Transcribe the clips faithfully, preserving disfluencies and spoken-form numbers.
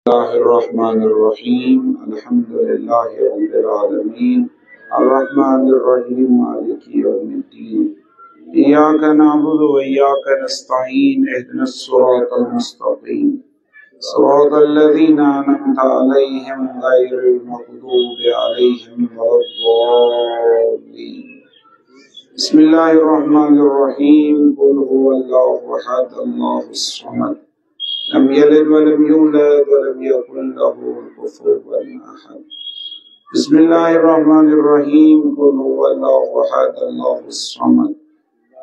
الله الرحمن الرحيم. الحمد لله رب العالمين. الرحمن الرحيم. مالك يوم الدين. إياك نعبد وإياك نستعين. اهدنا الصراط المستقيم. صراط الذين أنعمت عليهم غير المغضوب عليهم ولا الضالين. بسم الله الرحمن الرحيم. قل هو الله أحد، الله الصمد، لم يلد ولم يولد ولم يكن له كفوا أحد. بسم الله الرحمن الرحيم. قل هو الله أحد، الله الصمد،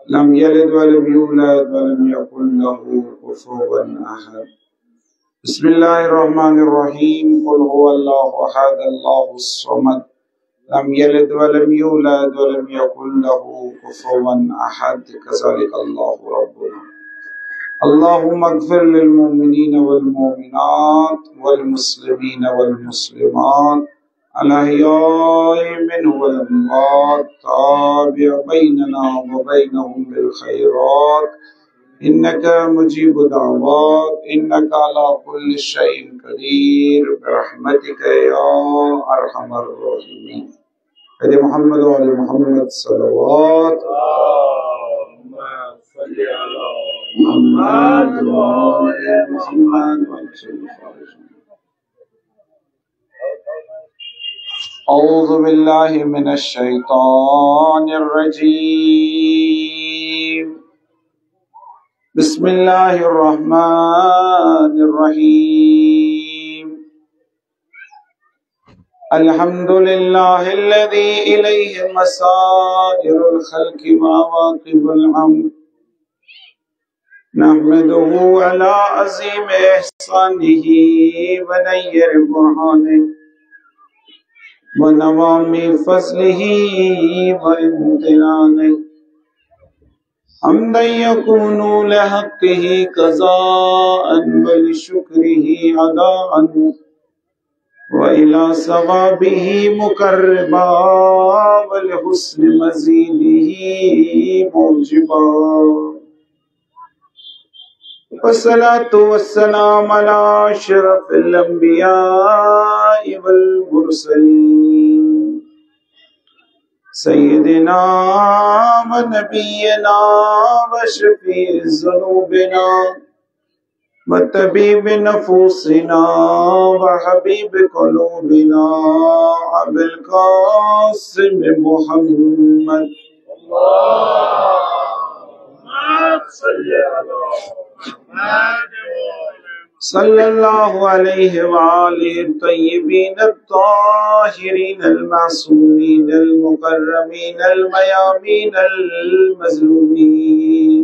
لم يلد ولم يولد ولم يكن له كفوا أحد. بسم الله الرحمن الرحيم. قل هو الله أحد، الله الصمد، لم يلد ولم يولد ولم يكن له كفوا أحد. كذلك الله ربنا. اللهم اغفر للمؤمنين والمؤمنات والمسلمين والمسلمات الأحياء منهم والأموات. تابع بيننا وبينهم بالخيرات، إنك مجيب الدعوات، إنك على كل شيء قدير، برحمتك يا أرحم الراحمين. سيدنا محمد وعلى محمد صلوات. اللهم صل على محمد وعلى محمد وسلم. أعوذ بالله من الشيطان الرجيم. بسم الله الرحمن الرحيم. الحمد لله الذي إليه مصائر الخلق وعواقب الأمر. نحمده على عظيم إحسانه ونير برهانه ونوامي فضله وامتنانه، حمدا يكون لحقه قضاء ولشكره أداء، وإلى ثوابه مقربا ولحسن مزيده موجبا. والصلاة والسلام على أشرف الأنبياء والمرسلين، سيدنا ونبينا وشفيع ذنوبنا وطبيب نفوسنا وحبيب قلوبنا أبي القاسم محمد. اللهم صل على محمد. صلى الله عليه وآله الطيبين الطاهرين المعصومين المكرمين الميامين المظلومين،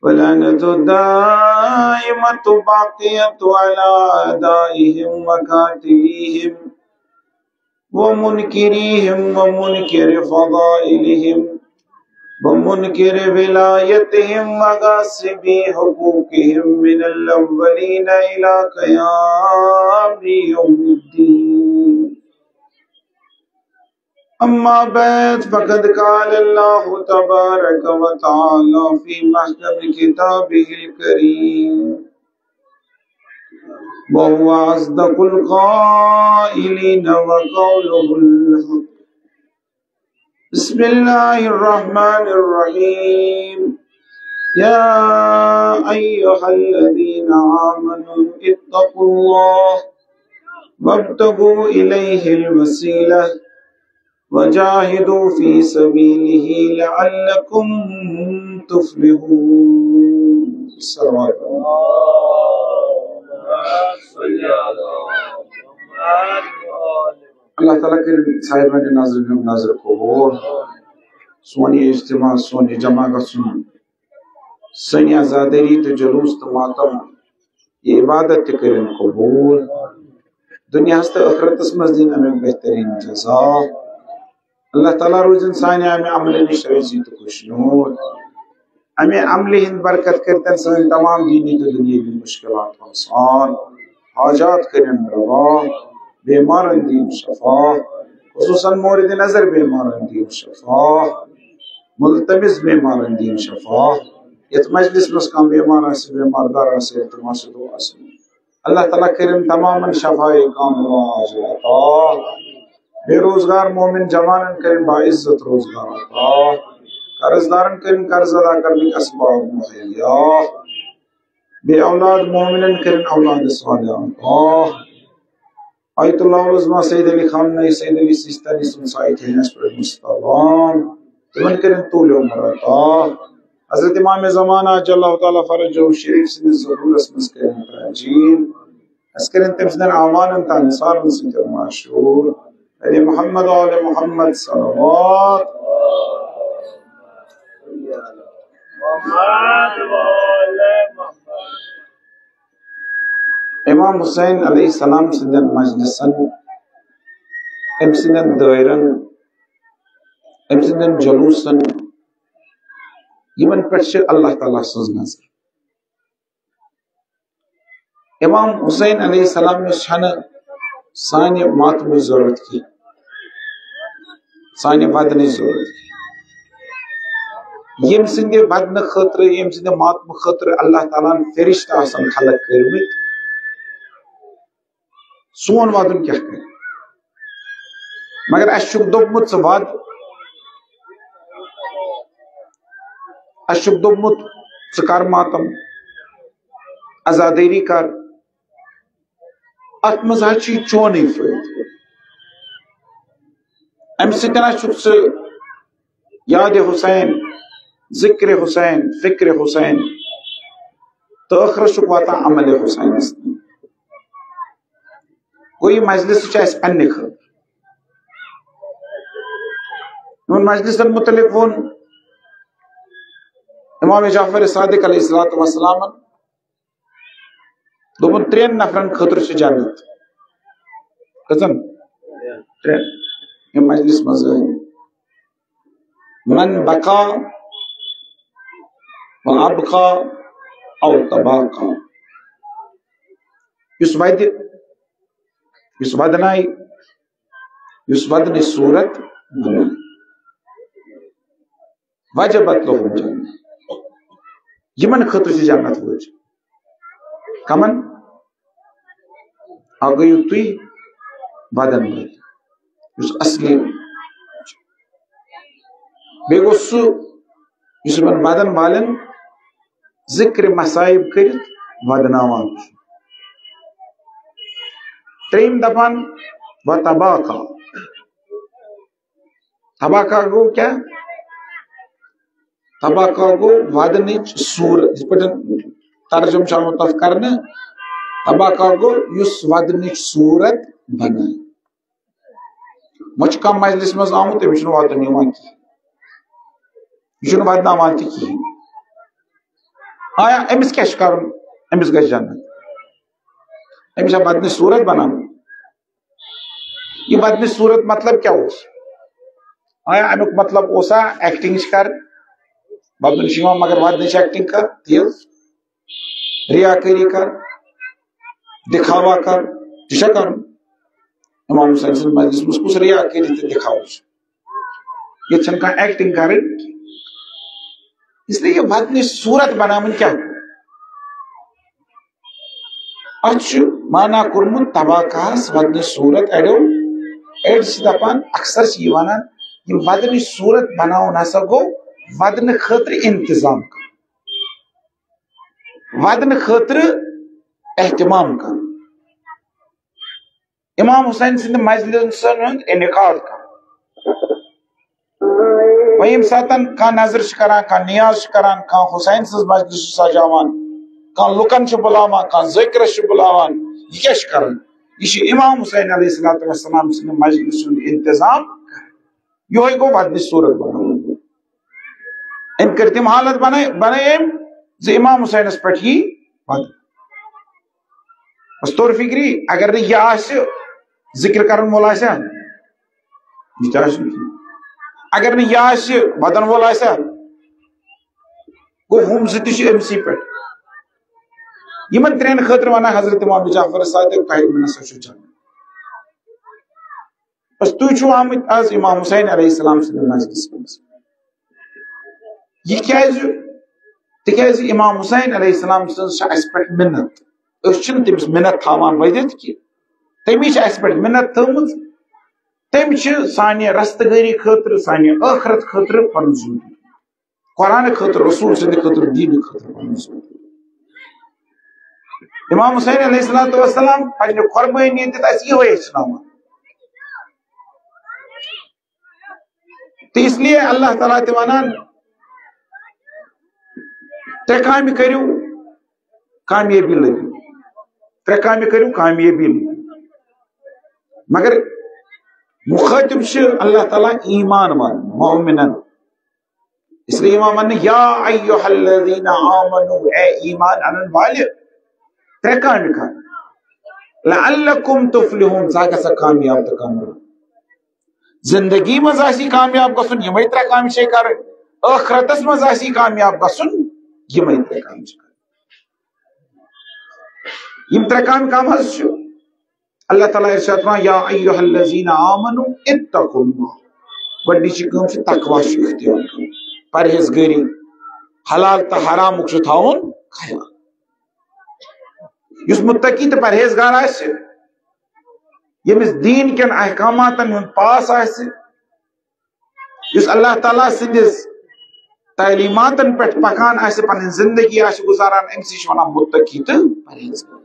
ولعنة الدائمة باقية على أعدائهم وقاتليهم ومنكريهم ومنكر فضائلهم ومنكر ولايتهم وغاصبي حقوقهم من الأولين إلى قيام يوم الدين. أما بعد، فقد قال الله تبارك وتعالى في محكم كتابه الكريم، وهو أصدق القائلين وقوله الحق. بسم الله الرحمن الرحيم. يا أيها الذين آمنوا اتقوا الله وابتغوا إليه الوسيلة وجاهدوا في سبيله لعلكم تفلحون. صلوات الله. اللہ تعالیٰ کٔرِن صاحبانِ نظر میون نظر قبول۔ سون یہِ اجتماع، سون یہِ جمع گژھُن، سٲنۍ عزادٲری تہٕ جلوٗس تہٕ ماتم، یہِ عبادت تہِ کٔرِن قبول۔ دُنیاہَس تہٕ ٲخرتَس منٛز دِن اَمیُک بہتریٖن جزا۔ اللہ تعالیٰ روٗزِن سانہِ اَمہِ عملہِ نِش رٲضی تہٕ خۄشنوٗد۔ اَمہِ عملہِ ہِنٛدۍ برکت کٔرتن سٲنۍ تمام دینی تہٕ دُنیٲوی مُشکِلات آسان، حاجات کٔرِن روا، بیمارن دِن شفا، خصوصاً مورد نظر بیمارن دِن شفا، ملتمس بیمارن دِن شفا۔ یتھ مجلس منٛز کانٛہہ بیمار آسہِ، بیمار دار آسہِ، التماس دعا آسہِ۔ اللہ تعالیٰ کٔرِن تمامن شفاء کاملہ عاجلہ عطا۔ بے روزگار مومن جوانن کٔرِن باعزت روزگار عطا۔ قرض دارن کٔرِن قرض ادا کرنٕکۍ اسباب مہیا۔ بے اولاد مومنن کٔرِن اولاد صالحہ عطا۔ آیت اللہ العظمیٰ سید علی خامنہ ای، سید علی سیستانی سُنٛد سایہِ تھٲینَس پٮ۪ٹھ مستوان۔ تِمن کٔرِن طول عمر عطا۔ حضرت امام زمانہ عجل اللہ تعالیٰ فرجہ شریف سٕنٛدِس ظہورس منٛز کٔرِن تعجیل۔ اَسہِ کٔرِن تٔمۍ سٕنٛدٮ۪ن اعوانن تہٕ انصارن سۭتۍ مشہوٗر۔ علی محمد و آل محمد صلوات۔ امام حسین علیہ السلام سٕنٛدٮ۪ن مجلسن، أمۍ سٕنٛدٮ۪ن دٲیرن، أمۍ سٕنٛدٮ۪ن جلوسن، یِمن پٮ۪ٹھ چھِ اللہ تعالیٰ سٕنٛز نظر۔ امام حسین علیہ السلام یُس چھنہٕ سانہِ ماتمٕچ ضرورت کینٛہہ، سانہِ ودنٕچ ضرورت کینٛہہ۔ ییٚمہِ سٕنٛدِ ودنہٕ خٲطرٕ، ییٚمہِ سٕنٛدِ ماتمہٕ خٲطرٕ اللہ تعالیٰ ہن فرشتہٕ آسن خلق کٔرمٕتۍ، سون ودُن کیٛاہ کرِ؟ مگر اَسہِ چھُکھ دوٚپمُت، ژٕ وَد۔ اَسہِ چھُکھ دوٚپمُت، ژٕ کر ماتم، عزادٲری کر۔ اَتھ منٛز حظ چھُ یہِ چونُے فٲیدٕ۔ اَمہِ سۭتۍ حظ چھُکھ ژٕ یاد حسین، ذکر حسین، فکر حسین، تہٕ ٲخرس چھُکھ واتان عمل حسینس۔ گوٚو، یہِ مجلس چھُ اَسہِ پننہِ خٲطرٕ۔ یِمن مجلسن متعلق ووٚن امام جعفر صادق علیہ الصلوۃ والسلامن، دوٚپُن، ترٛٮ۪ن نفرن خٲطرٕ چھِ جنت۔ کٔژن؟ ترٛٮ۪ن۔ یِم مجلس منٛز ٲسۍ۔ من بقا و ابقا او تباقا۔ یُس وَدِ، یُس وَدنایہِ، یُس وَدنٕچ صوٗرت بنایہِ۔ وجبت لہم جنت۔ یِمن خٲطرٕ چھِ جنت وٲجِب۔ کمن؟ اکھ گٔیِو تُہۍ، وَدن وٲلۍ، یُس اصلی۔ بیٚیہِ گوٚو سُہ، یُس یِمن وَدن والٮ۪ن ذکر مصائب کٔرِتھ وَدناوان چھُ۔ ترٛیٚیِم دپان، و تباقا۔ تباقا گوٚو کیٛاہ؟ تباقا گوٚو وَدنٕچ صوٗرت، یِتھ پٲٹھۍ ترجمہٕ چھُ آمُت تَتھ کرنہٕ۔ تباقا گوٚو یُس وَدنٕچ صوٗرت بنایہِ۔ وۄنۍ چھُ کانٛہہ مجلس منٛز آمُت، تٔمِس چھُنہٕ وَدُن یِوان کِہیٖنۍ، یہِ چھُنہٕ وَدناوان تہِ کِہیٖنۍ۔ آیا أمِس کیٛاہ چھُ کرُن؟ أمِس گژھِ جنت۔ أمِس چھا وَدنٕچ صوٗرت بناوٕنۍ؟ یہِ وَدنٕچ صوٗرت مطلب کیٛاہ اوس؟ آیا اَمیُک مطلب اوسا ایکٹنگ چھِ کرٕنۍ؟ وَدُن چھُ یِوان، مگر وَدنٕچ ایکٹنگ کر، تیز ریاکٲری کر، دکھاوا کر، تہِ چھا کرُن؟ امام حسین سٕنٛدِ مجلس منٛز کُس ریاکٲری تہٕ دکھاوٕ چھُ؟ ییٚتہِ چھَنہٕ کانٛہہ ایکٹنگ کرٕنۍ۔ اس لیے یہِ وَدنٕچ صوٗرت بناوٕنۍ کیٛاہ گوٚو؟ اتھ چھُ معنی کوٚرمُت تباقاہس وَدنٕچ صوٗرت اَڑیو۔ أڑۍ چھِ دپان، اکثر چھِ یہِ ونان، یہِ وَدنٕچ صوٗرت بناوُن ہسا گوٚو وَدنہٕ خٲطرٕ انتظام کرُن، وَدنہٕ خٲطرٕ اہتمام کرُن، امام حسین سٕنٛدِ مجلسن ہُنٛد انعقاد کرُن۔ وۄنۍ ییٚمہِ ساتن کانٛہہ نظر چھِ کران، کانٛہہ نیاز چھِ کران، کانٛہہ حسین سٕنٛز مجلس چھُ سجاوان، کانٛہہ لُکن چھُ بُلاوان، کانٛہہ ذٲکرس چھُ بُلاوان، یہِ کیٛاہ چھُ کران؟ یہِ چھُ امام حسین علیہ الصلوۃ والسلام سٕنٛدِ مجلس ہُنٛد انتظام کران۔ یِہوٚے گوٚو وَدنٕچ صوٗرت بناوُن۔ أمۍ کٔر تِم حالت بنٲے، بنٲے أمۍ زِ امام حسینس پٮ۪ٹھ یی وَدُن۔ بس توٚر فِکری، اگر نہٕ یہِ آسہِ، ذِکر کرن وول آسہِ ہا، یہِ تہِ آسہِ نہٕ کینٛہہ۔ اگر نہٕ یہِ آسہِ، وَدن وول آسہِ ہا، گوٚو ہُم زٕ تہِ چھِ أمسٕے پٮ۪ٹھ۔ یِمن ترٛٮ۪ن خٲطرٕ وَنان حضرت امام جعفر صادق، تۄہہِ یِمن ہسا چھُ جنت۔ بس تُہۍ چھِو آمٕتۍ آز امام حسین علیہ السلام سٕنٛدِ مجلسہِ منٛز۔ یہِ کیازِ؟ تِکیازِ امام حسین علیہ السلام سٕنٛز چھِ اَسہِ پٮ۪ٹھ مِنت۔ أسۍ چھِنہٕ تٔمِس مِنت تھاوان ودِتھ کینٛہہ۔ تٔمی چھِ اَسہِ پٮ۪ٹھ مِنت تھٲومٕژ۔ تٔمۍ چھِ سانہِ رستہٕ گٲری خٲطرٕ، سانہِ ٲخرت خٲطرٕ پنُن زُو دیُتمُت۔ قرآن خٲطرٕ، رسول سٕنٛدِ خٲطرٕ، دیٖنہٕ خٲطرٕ پنُن زُو دیُتمُت۔ امام حسین علیہ الصلوۃ والسلام پننہِ قربٲنی دِتھ اَسہِ یِہوٚے ہیٚچھناوان۔ تہٕ اس لیے اللہ تعالیٰ تہِ وَنان، ترٛےٚ کامہِ کٔرِو، کامیٲبی لٔبِو۔ ترٛےٚ کامہِ کٔرِو، کامیٲبی لٔبِو۔ مگر مُخٲطِب چھِ اللہ تعالیٰ ایمان والٮ۪ن، مؤمنن۔ اس لیے یِوان وَننہٕ، یا ایھا الذین آمنو، اے ایمان اَنَن والہِ، ترٛےٚ کامہِ کر۔ لعلکم تفلحون، ژٕ ہا گژھکھ کامیاب تہٕ کامیاب۔ زندگی منٛز آسی کامیاب گژھُن، یِمے ترٛےٚ کامہِ چھے کرٕنۍ۔ ٲخرتس منٛز آسی کامیاب گژھُن، یِمے ترٛےٚ کامہِ چھِ کرٕنۍ۔ یِم ترٛےٚ کامہِ کم حظ چھِ؟ اللہ تعالیٰ ارشاد فرماوان، یا ایھا الذین آمنو اتقوا اللہ۔ گۄڈٕنِچ کٲم چھِ تقوی چھُ اختیار کرُن، پرہیزگٲری، حلال تہٕ حرامُک چھُ تھاوُن خیال۔ یُس متقی تہٕ پرہیزگار آسہِ، ییٚمِس دیٖن کٮ۪ن احکاماتن ہُنٛد پاس آسہِ، یُس اللہ تعالیٰ سٕنٛدِس تعلیٖماتن پٮ۪ٹھ پکان آسہِ، پنٕنۍ زندگی آسہِ گُزاران، أمِس چھِ وَنان متقی تہٕ پرہیزگار۔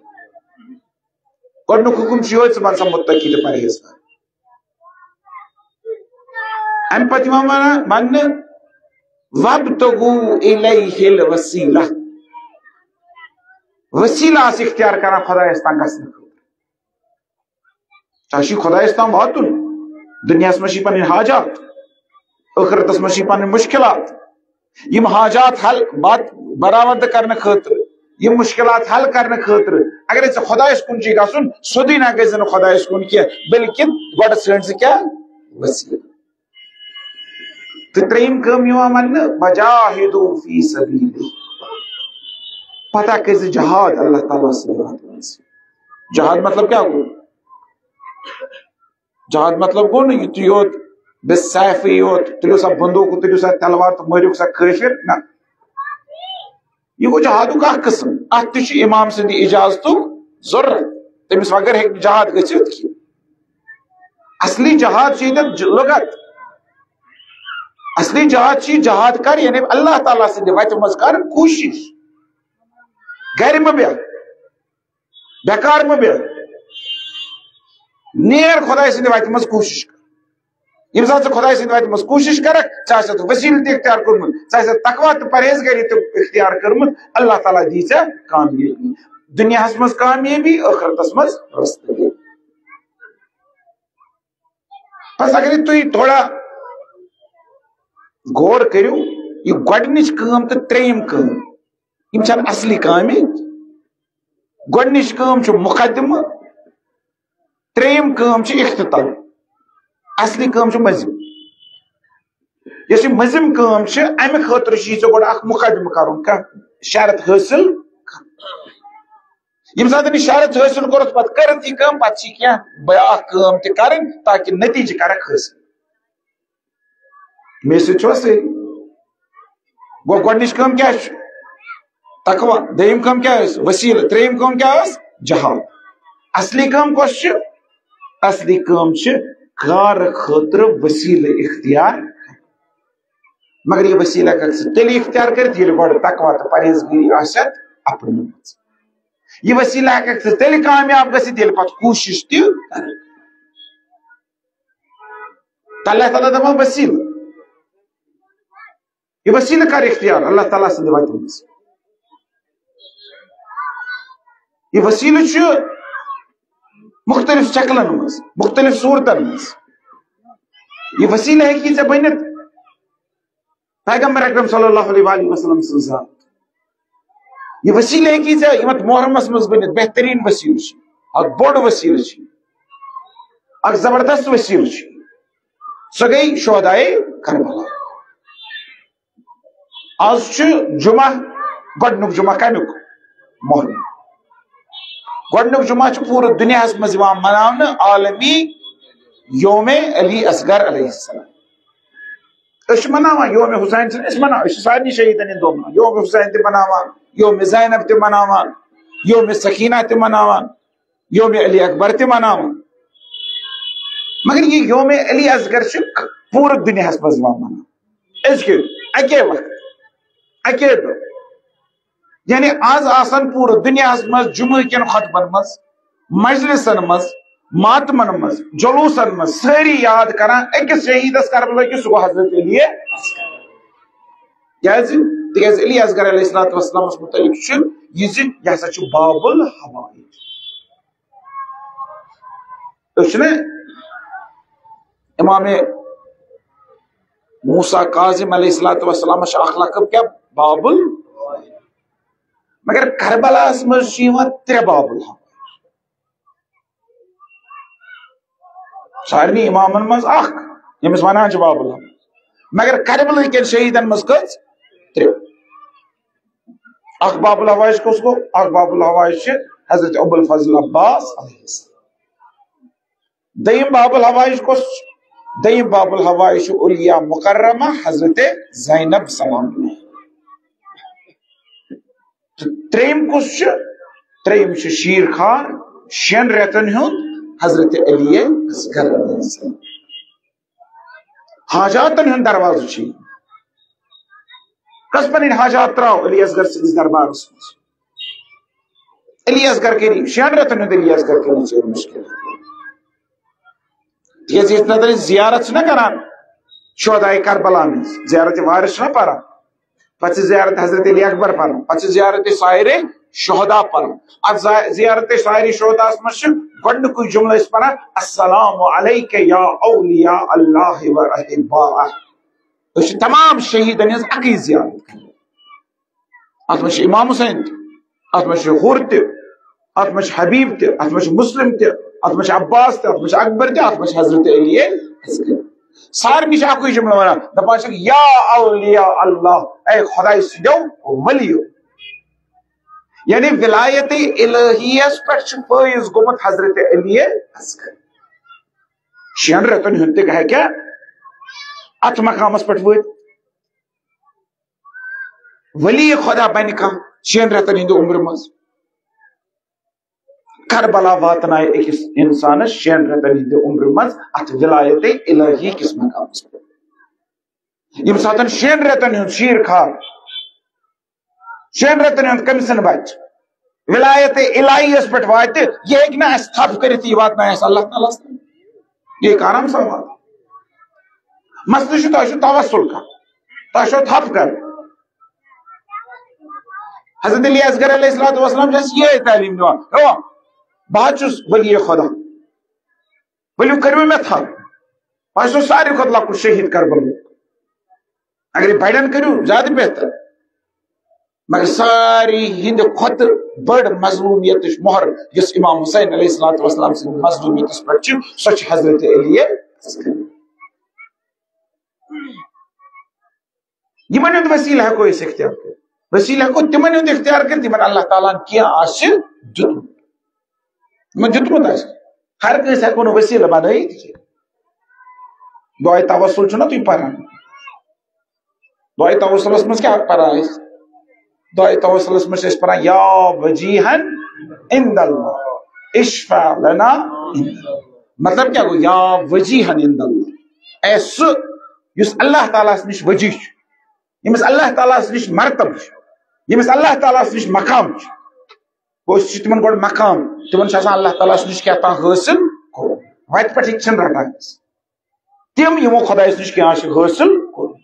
گۄڈٕنیُک حُکُم چھُ یِہوٚے، ژٕ بن سا متقی تہٕ پرہیزگار۔ اَمہِ پتہٕ یِوان وَنان، وَننہٕ، وَابْتَغُوا إِلَيْهِ الْوَسِيلَةَ۔ وسیلہٕ آسہِ اختیار کران خۄدایَس تام گژھنہٕ خٲطرٕ۔ ژےٚ چھُے خۄدایَس تام واتُن، دُنیاہَس منٛز چھِ پَنٕنۍ حاجات، ٲخرتَس منٛز چھِ پَنٕنۍ مُشکِلات۔ یِم حاجات حل بات برآمد کرنہٕ خٲطرٕ، یِم مُشکِلات حل کرنہٕ خٲطرٕ، اگر ژےٚ خۄدایَس کُن چھُے گژھُن، سیوٚدُے نہ گٔژھۍ زِ نہٕ خۄدایَس کُن کینٛہہ، بلکہِ گۄڈٕ ژھٲنٛڈ ژٕ کیٛاہ؟ وسیلہٕ۔ تہٕ ترٛیٚیِم کٲم یِوان وَننہٕ، وجاہدوا فی سبیلہ۔ پتہ کٔرۍ زِ جہاد اللہ تعالیٰ سٕنٛدِ وَتہِ منٛز۔ جہاد مطلب کیٛاہ گوٚو؟ جہاد مطلب گوٚو نہٕ یُتُے یوت، بس سیفٕے یوت، تُلِو سا بندوٗق، تُلِو سا تلوار تہٕ مٲرِو سا کٲفِر، نہ۔ یہِ گوٚو جہادُک اکھ قٕسم۔ اتھ تہِ چھُ امام سٕنٛدِ اجازتُک ضروٗرت۔ تٔمِس بغٲر ہیٚکہِ نہٕ جہاد گٔژھِتھ کینٛہہ۔ اصلی جہاد چھُ ییٚتٮ۪تھ ج-، لُغت۔ اصلی جہاد چھُ یہِ جہاد کر، یعنی اللہ تعالیٰ سٕنٛدِ وتہِ منٛز کر کوٗشِش۔ گرِ مہ بیٚہہ، بیکار مہ بیٚہہ۔ نیر خۄداے سٕنٛدِ وتہِ منٛز کوٗشِش کر۔ ییٚمہِ ساتہٕ ژٕ خۄداے سٕنٛدِ وتہِ منٛز کوٗشِش کرکھ، ژےٚ آسہِ اَتھ وسیٖلہٕ تہِ اختیار کوٚرمُت، ژےٚ آسہِ اَتھ تقویٰ تہٕ پرہیزگٲری تہِ اختیار کٔرمٕژ، اللہ تعالیٰ دی ژےٚ کامیٲبی۔ دُنیاہَس منٛز کامیٲبی، ٲخرتَس منٛز رستہٕ۔ بس اگر تُہۍ تھوڑا غور کٔرِو، یہِ گۄڈٕنِچ کٲم تہٕ ترٛیٚیِم کٲم، یِم چھَنہٕ اصلی کامہِ۔ گۄڈٕنِچ کٲم چھُ مقدمہٕ، ترٛیٚیِم کٲم چھِ اختتام، اصلی کٲم چھِ مٔنٛزِم۔ یۄس یہِ مٔنٛزِم کٲم چھِ، اَمہِ خٲطرٕ چھُ یہِ ژےٚ گۄڈٕ اکھ مقدمہٕ کَرُن، کانٛہہ شرط حٲصِل کَرُن۔ ییٚمہِ ساتہٕ یہِ شرط حٲصِل کوٚرُتھ، پَتہٕ کٔرٕتھ یہِ کٲم، پَتہٕ چھِ کینٛہہ بیٛاکھ کٲم تہِ کَرٕنۍ، تاکہِ نتیٖجہٕ کَرَکھ حٲصِل۔ مےٚ سۭتۍ چھُوا صحیح؟ گوٚو گۄڈٕنِچ کٲم کیٛاہ چھِ؟ تقویٰ۔ دوٚیِم کٲم کیٛاہ ٲس؟ وسیٖلہٕ۔ ترٛیٚیِم کٲم کیٛاہ ٲس؟ جہاد۔ اصلی کٲم کۄس چھِ؟ اصلی کٲم چھِ کارٕ خٲطرٕ وسیٖلہٕ اختیار۔ مگر یہِ وسیٖلہٕ ہٮ۪کَکھ ژٕ تیٚلہِ اختیار کٔرِتھ، ییٚلہِ گۄڈٕ تقویٰ تہٕ پرہیزگٲری آسٮ۪تھ اَپنٲومٕژ۔ یہِ وسیٖلہٕ ہٮ۪کَکھ ژٕ تیٚلہِ کامیاب گٔژھِتھ، ییٚلہِ پَتہٕ کوٗشِش تہِ کَرَکھ۔ تہٕ اللہ تعالیٰ دَپان وسیٖلہٕ۔ یہِ وسیٖلہٕ کر اختیار اللہ تعالیٰ سٕنٛدِ وتہِ منٛز۔ یہِ وسیٖلہٕ چھُ مُختٔلِف شکلن منٛز، مُختٔلِف صوٗرتن منٛز۔ یہِ وسیٖلہٕ ہیٚکہِ ژےٚ بٔنِتھ پیغمبر اکرم صلی اللہ علیہ وآلہ وسلم سٕنٛز ذات۔ یہِ وسیٖلہٕ ہیٚکی ژےٚ یِمن محرمس منٛز بٔنِتھ، بہتریٖن وسیٖلہٕ چھُ، اکھ بوٚڑ وسیٖلہٕ چھُ، اکھ زبردست وسیٖلہٕ چھُ۔ سۄ گٔے شہدائے کربلا۔ آز چھُ جمعہ، گۄڈٕنیُک جمعہ کمیُک؟ محرم۔ گۄڈٕنیُک جمعہ چھُ پوٗرٕ دُنیاہس منٛز یِوان مناونہٕ عالمی یوم علی اصغر علیہ السلام۔ أسۍ چھِ مناوان یوم حسین چھِنہٕ أسۍ مناوان، أسۍ چھِ سارنٕے شہیٖدن ہٕنٛدۍ دۄہ مناوان، یوم حسین تہِ مناوان، یوم زینب تہِ مناوان۔ یوم سکینہ تہِ مناوان، یوم علی اکبر تہِ مناوان۔ مگر یہِ یوم علی اصغر چھُ پوٗرٕ دُنیاہس منٛز یِوان مناونہٕ۔ أزکہِ اَکے وقتہٕ، اَکے دۄہ۔ یعنی آز آسن پوٗرٕ دُنیاہس منٛز جمعہ کٮ۪ن خطبن منٛز، مجلسن منٛز، ماتمن منٛز، جلوسن منٛز سٲری یاد کران أکِس شہیدس کربلا کِس، سُہ گوٚو حضرت علی اصغر۔ کیازِ؟ تِکیازِ علی اصغر علیہ الصلوۃ والسلامس متعلق چھُ یہِ زِ یہِ ہسا چھُ باب الحوائج۔ أسۍ چھِنہ امام موسیٰ کاظم علیہ الصلوۃ والسلامس چھُ اکھ لقب کیٛاہ؟ باب ال-، مگر کربلاہس منٛز چھِ یِوان ترٛےٚ باب الحوائج۔ سارنٕے امامن منٛز اکھ، ییٚمِس ونان چھِ باب الحوائج۔ مگر کربلہٕ کٮ۪ن شہیدن منٛز کٔژ؟ ترٛےٚ۔ اکھ باب الحوائج کُس گوٚو؟ اکھ باب الحوائج چھِ حضرت ابو الفضل عباس علیہ السلام۔ دوٚیِم باب الحوائج کُس چھُ؟ دوٚیِم باب الحوائج چھُ اولیاء مکرمہ حضرت زینب سلام اللہ۔ تہٕ ترٛیٚیِم کُس چھُ؟ ترٛیٚیِم چھُ شیٖر خار، شٮ۪ن رٮ۪تن ہُنٛد حضرت علی اصغر علیہ السلام۔ حاجاتن ہُنٛد دروازٕ چھُ یہِ۔ کس پنٕنۍ حاجات ترٛاو علی اصغر سٕنٛدِس دربارس منٛز؟ علی اصغر کٔرِو، شٮ۪ن رٮ۪تن ہُنٛد علی اصغر کٔرِو ژیٖرۍ مُشکل۔ تِکیٛازِ ییٚتہِ نَتہٕ أسۍ زیارت چھِنہ کران شہداے کربلا منٛز، زیارت وارث چھِنہ پران، پتہٕ چھِ زیارت حضرت علی اکبر پران، پتہٕ چھِ زیارت سایر شہدا پران۔ اتھ زا-، زیارت سایر شہداہس منٛز چھِ گۄڈٕنیُکُے جملہٕ أسۍ پران، السلام علیک یا اولیاء اللہ و احباء۔ أسۍ چھِ تمام شہیدن ہٕنٛز اکٕے زیارت کران۔ اتھ منٛز چھِ امام حسین تہِ، اتھ منٛز چھِ حُر تہِ، اتھ منٛز چھِ حبیب تہِ، اتھ منٛز چھِ مسلم تہِ، اتھ منٛز چھِ عباس تہِ، اتھ منٛز چھِ اکبر تہِ، اتھ منٛز چھِ حضرت علی اصغر۔ سارنٕے چھِ اکُے جملہٕ ونان، دپان چھِکھ، یا اولیاء اللہ، اے خداے سٕنٛدیو ولیو۔ یعنی ولایت الہیس پٮ۪ٹھ چھُ فٲیض گوٚمُت حضرت علی اصغر۔ شٮ۪ن رٮ۪تن ہُنٛد تہِ ہیٚکیٛاہ اتھ مقامس پٮ۪ٹھ وٲتِتھ؟ ولی خدا بنہِ کانٛہہ شٮ۪ن رٮ۪تن ہٕنٛدِ عمرِ منٛز؟ کربلا واتنایہِ أکِس انسانس شٮ۪ن رٮ۪تن ہٕنٛدِ عمرِ منٛز اتھ ولایت الہی کِس مقامس پٮ۪ٹھ۔ ییٚمہِ ساتن شٮ۪ن رٮ۪تن ہُنٛد شیٖر خار، شٮ۪ن رٮ۪تن ہُنٛد کٔمۍ سٕنٛد بچہِ ولایت الہیس پٮ۪ٹھ واتہِ، یہِ ہیٚکہِ نہٕ اسہِ تھپھ کٔرِتھ، یہِ واتنایہِ اسہِ اللہ تعالیٰ ہس تام۔ یہِ ہیٚکہِ آرام سان واتنٲوِتھ۔ مسلہٕ چھُ، تۄہہِ چھُ توسل کرُن، تۄہہِ چھُ تھپھ کرُن۔ حضرت علی اصغر علیہ الصلوۃ والسلام چھُ اَسہِ یِہے تعلیٖم دِوان، "ہو، بہٕ حظ چھُس ولی خدا، ؤلِو کٔرِو مےٚ تھپھ، بہٕ حظ چھُس ساروی کھۄتہٕ لۄکُٹ شہیٖد کربلُک۔ اگر یہِ بڑٮ۪ن کٔرِو، زیادٕ بہتر۔ مگر ساروی ہٕنٛدِ کھۄتہٕ بٔڑ مظلوٗمیتٕچ مۄہر، یۄس امام حسین علیہ الصلوۃ والسلام سٕنٛدِ مظلوٗمیتس پٮ۪ٹھ چھِ، سۄ چھِ حضرت علی اصغر۔" یِمن ہُنٛد وسیلہٕ ہٮ۪کو أسۍ اختیار کٔرِتھ۔ وسیلہٕ ہٮ۪کو تِمن ہُنٛد اختیار کٔرِتھ، یِمن اللہ تعالیٰ ہن کینٛہہ آسہِ دیُتمُت۔ یِمن دیُتمُت آسہِ۔ ہر کٲنٛسہِ ہٮ۪کو نہٕ وسیلہٕ بنٲیِتھ کینٛہہ۔ دعائے توسل چھُنہ تُہۍ پران؟ دعائے توسلس منٛز کیٛاہ پران أسۍ؟ دعائے توسلس منٛز چھِ أسۍ پران، یا وجیہن عند اللہ، اشفع لنا عند اللہ۔ مطلب کیٛاہ گوٚو؟ یا وجیہن عند اللہ، اے سُہ یُس اللہ تعالیٰ ہس نِش وجیہ چھُ، ییٚمِس اللہ تعالیٰ ہس نِش مرتبہٕ چھُ، ییٚمِس اللہ تعالیٰ ہس نِش مقام چھُ۔ گوٚو، أسۍ چھِ تِمن گۄڈٕ مقام، تِمن چھُ آسان اللہ تعالیٰ ہس نِش کینٛہہ تام حٲصِل کوٚرمُت، وتہِ پٮ۪ٹھ چھِنہٕ رٹان أسۍ۔ تِم یِمو خۄدایس نِش کینٛہہ چھُ حٲصِل کوٚرمُت۔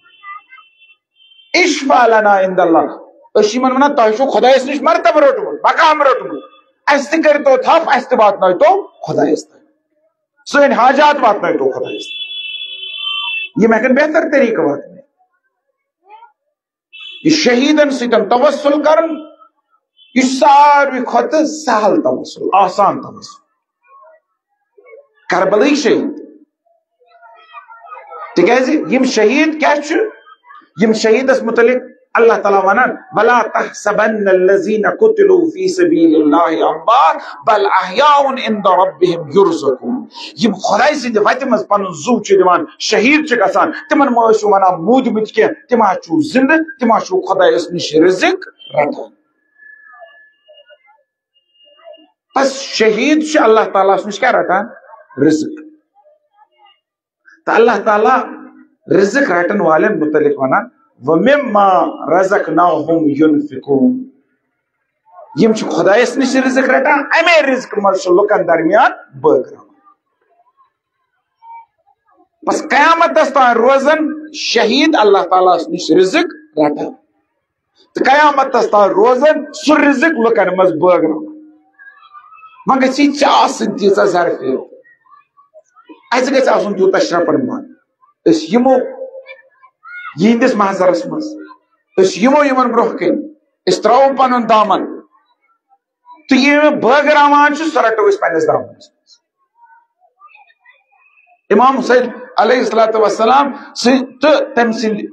اشفع لنا عند اللہ۔ أسۍ چھِ یِمن ونان، تۄہہِ چھُو خۄدایس نِش مرتبہٕ روٚٹمُت، مقام روٚٹمُت، اسہِ تہِ کٔرۍتو تھپھ، اسہِ تہِ واتنٲیتو خۄدایس تام، سٲنۍ حاجات واتنٲیتو خۄدایس تام۔ یِم ہٮ۪کن بہتر طریٖقہٕ واتنٲیِتھ۔ یہِ شہیٖدن سۭتۍ توسل کرُن، یہِ چھُ ساروی کھۄتہٕ سہل توسل، آسان توسل۔ کربلٕکۍ شہیٖد۔ تِکیازِ یِم شہیٖد کیٛاہ چھِ؟ یِم شہیٖدس متعلق اللہ تعالیٰ ونان، "ولا تحسبن الذين قتلوا في سبيل الله اموات بل احياء عند ربهم يرزقون۔" یِم خۄداے سٕنٛدِ وتہِ منٛز پنُن زُو چھِ دِوان، شہیٖد چھِ گژھان، تِمن مہ ٲسِو ونان موٗدمٕتۍ کینٛہہ، تِم ہا چھِو زِندٕ، تِم ہا چھِو خۄدایس نِش رِزق رٹان۔ بس شہید چھُ اللہ تعالیٰ ہس نِش کیٛاہ رٹان؟ رزق۔ تہٕ اللہ تعالیٰ رزق رٹن والٮ۪ن متعلق ونان، وَمِمَّا رَزَقْنَاهُمْ يُنْفِقُونَ۔ یِم چھِ خدایس نِش رزق رٹان، امے رزق منٛز چھِ لُکن درمیان بٲگراوان۔ بس قیامتس تام روزن شہید اللہ تعالیٰ ہس نِش رزق رٹان۔ تہٕ قیامتس تام روزن سُہ رزق لُکن منٛز بٲگراوان۔ وۄنۍ گژھِ ژےٚ آسٕنۍ تیٖژاہ ظرفیت، اسہِ گژھِ آسُن تیوٗتاہ شرٛپن من۔ أسۍ یِمو یِہنٛدِس محضرس منٛز، أسۍ یِمو یِمن برونٛہہ کنہِ، أسۍ ترٛاوو پنُن دامن، تہٕ یہِ بٲگراوان چھُ، سُہ رٹو أسۍ پننِس دامنس منٛز۔ امام حسین علیہ الصلوۃ والسلام سٕنٛدۍ تہٕ تٔمۍ سٕنٛدۍ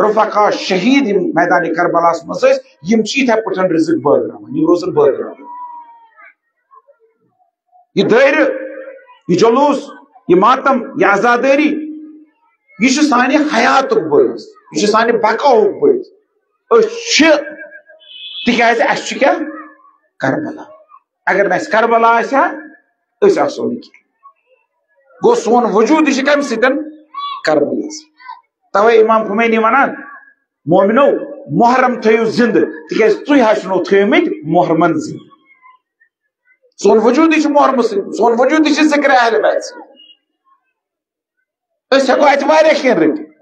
رفقا شہید یِم میدان کربلاہس منٛز ٲسۍ، یِم چھِ یِتھے پٲٹھۍ رزق بٲگراوان، یِم روزن بٲگراوان۔ یہِ دٲیرٕ، یہِ جلوس، یہِ ماتم، یہِ عزادٲری، یہِ چھُ سانہِ حیاتُک بٲعث، یہِ چھُ سانہِ بقاہُک بٲعث۔ أسۍ چھِ، تِکیازِ اَسہِ چھُ کیٛاہ؟ کربلا۔ اگر نہٕ اَسہِ کربلا آسہِ ہا، أسۍ آسو نہٕ کینٛہہ۔ گوٚو، سون وجود، یہِ چھُ کَمہِ سۭتۍ؟ کربلا سۭتۍ۔ توے امام خمینی ونان، مومنو، محرم تھٲیِو زندٕ، تِکیازِ تُہۍ حظ چھِنو تھٲومٕتۍ محرمن زندٕ۔ سون وجودٕے چھُ محرمہٕ سۭتۍ، سون وجودٕے چھُ ذکر اہل بیت سۭتۍ۔ أسۍ ہٮ۪کو اَتہِ واریاہ کینٛہہ رٔٹِتھ،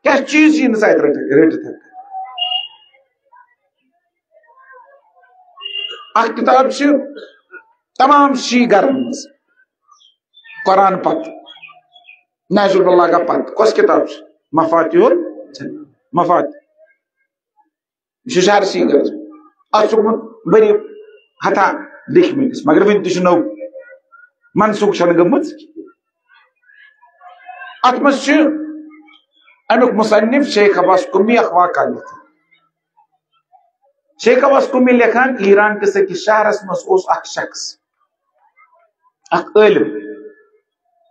کینٛہہ چیٖز چھِ نہٕ أسۍ اَتہِ رٔٹِتھ، رٔٹِتھ ہٮ۪کان۔ اکھ کِتاب چھِ تمام شی گرن منٛز، قرآن پتہٕ، نہج البلاغہ پتہٕ، کۄس کِتاب چھِ؟ مفاتیح ال-، مفاتیح۔ یہِ چھُ شہر سیٖگرَس۔ اَتھ چھُ گوٚمُت ؤری ہَتھا لیکھمٕتِس، مگر وٕنہِ تہِ چھُ نوٚو، منسوخ چھَنہٕ گٔمٕژ۔ اَتھ منٛز چھُ اَمیُک مُصنِف شیخ عباس قُمی اَکھ واقعہ لیکھان۔ شیخ عباس قُمی لیکھان، ایران کِس أکِس شہرَس منٛز اوس اَکھ شخص، اَکھ عٲلِم،